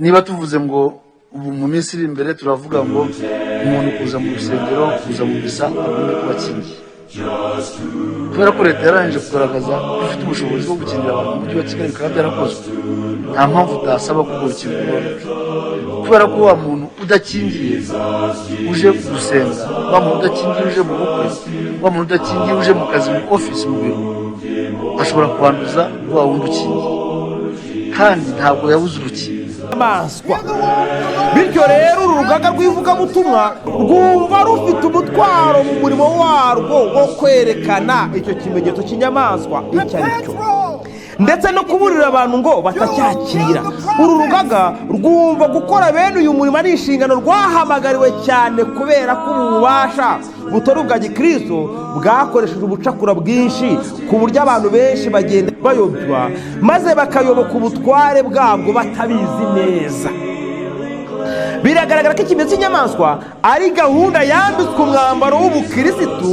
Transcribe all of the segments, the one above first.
Niba tuvuze ngo ubu mu minsi iri imbere turavuga ngo umuntu kuza mu rusengero, kuza mu misa, agomba kuba akingiye, kubera ko leta yarangije kugaragaza ko ifite ubushobozi bwo gukingira abantu mu mujyi wa Kigali, bikaba byarakozwe, nta mpamvu utasaba ko urwo rukingo ruba, kubera ko wa muntu udakingiye uje gusenga, wa muntu udakingiye uje mu bukwe, wa muntu udakingiye uje mu kazi, mu ofisi, mu biro, ashobora kwanduza wa wundi ukingiye, kandi ntabwo yabuze urukingo. Inyamaswa. Bityo rero, uru rugaga rw'ivugabutumwa rwumva rufite umutwaro mu murimo warwo wo kwerekana icyo kimenyetso cy'inyamaswa icyo ari cyo, ndetse no kuburira abantu ngo batacyakira. Uru rugaga rwumva gukora bene uyu murimo ari inshingano rwahamagariwe cyane, kubera ko ubu bubasha butari ubwa gikristo bwakoresheje ubucakura bwinshi, ku buryo abantu benshi bagenda bayobywa, maze bakayoboka ubutware bwabwo batabizi neza. Biragaragara ko ikimenyetso cy'inyamaswa ari gahunda yambitswe umwambaro w'ubukirisitu,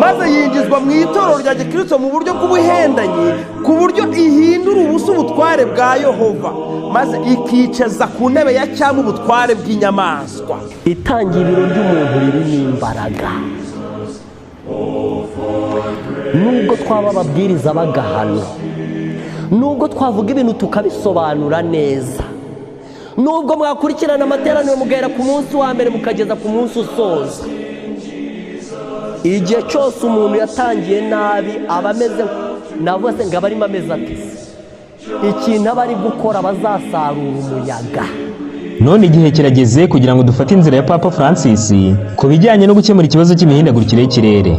maze yinjizwa mu itorero rya gikristo mu buryo bw'ubuhendanyi, ku buryo ihindura ubusa ubutware bwa Yehova, maze ikicaza ku ntebe ya cyangwa ubutware bw'inyamaswa. Itangiriro ry'umuntu ririmo imbaraga. Nubwo twaba ababwiriza b'agahano, nubwo twavuga ibintu tukabisobanura neza, nubwo mwakurikirana amateraniro mugahera ku munsi wa mbere mukageza ku munsi usoza, igihe cyose umuntu yatangiye nabi aba ameze, navuga se ngo aba arimo ameze ate? Ikintu aba ari gukora, bazasarura umuyaga. None igihe kirageze kugira ngo dufate inzira ya Papa Francis ku bijyanye no gukemura ikibazo cy'imihindagurikire y'ikirere.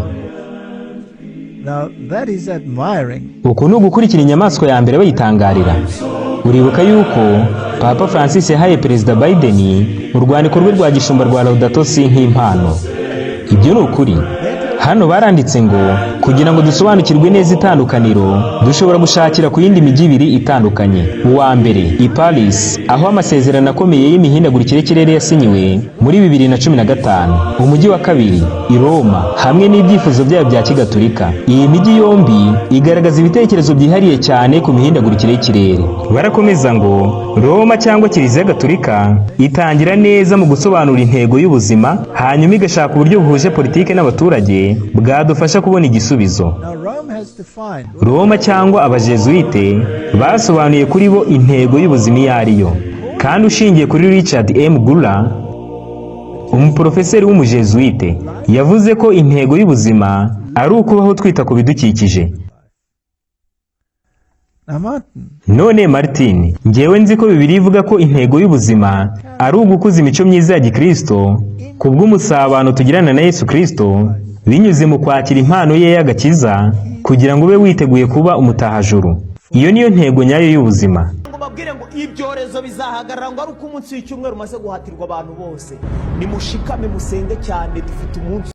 Now that is admiring. Uku ni ugukurikira inyamaswa ya mbere bayitangarira. Uribuka yuko Papa Francis yahaye Perezida Biden urwandiko rwe rwa gishumba rwa Laudato Si nk'impano. Ibyo ni ukuri. Hano baranditse ngo kugira ngo dusobanukirwe neza itandukaniro, dushobora gushakira ku yindi mijyi ibiri itandukanye. Uwa mbere i Paris, aho amasezerano akomeye y'imihindagurikire y'ikirere yasinyiwe muri 2015. Umujyi wa kabiri i Roma, hamwe n'ibyifuzo byayo bya kigaturika. Iyi mijyi yombi igaragaza ibitekerezo byihariye cyane ku mihindagurikire y'ikirere. Barakomeza ngo Roma cyangwa Kiliziya Gatulika itangira neza mu gusobanura intego y'ubuzima, hanyuma igashaka uburyo buhuje politike n'abaturage bwadufasha kubona igisubizo. Now Rome has defined Roma cyangwa Abajezuite basobanuye kuri bo intego y'ubuzima iyo ari yo, kandi ushingiye kuri Richard M. Gura, umuporofeseri w'Umujezuite, yavuze ko intego y'ubuzima ari ukubaho twita ku bidukikije. Now Martin, None Martin, ngewe nzi ko Bibiliya ivuga ko intego y'ubuzima ari ugukuza imico myiza ya gikristo ku bw'umusabano tugirana na Yesu Kristo binyuze mu kwakira impano ye y'agakiza, kugira ngo ube witeguye kuba umutahajuru. Iyo niyo ntego nyayo y'ubuzima. Ngo babwire ngo ibyorezo bizahagarara ngo ari uko umunsi w'icyumweru umaze guhatirwa abantu bose. Nimushikame musenge cyane, dufite umunsi.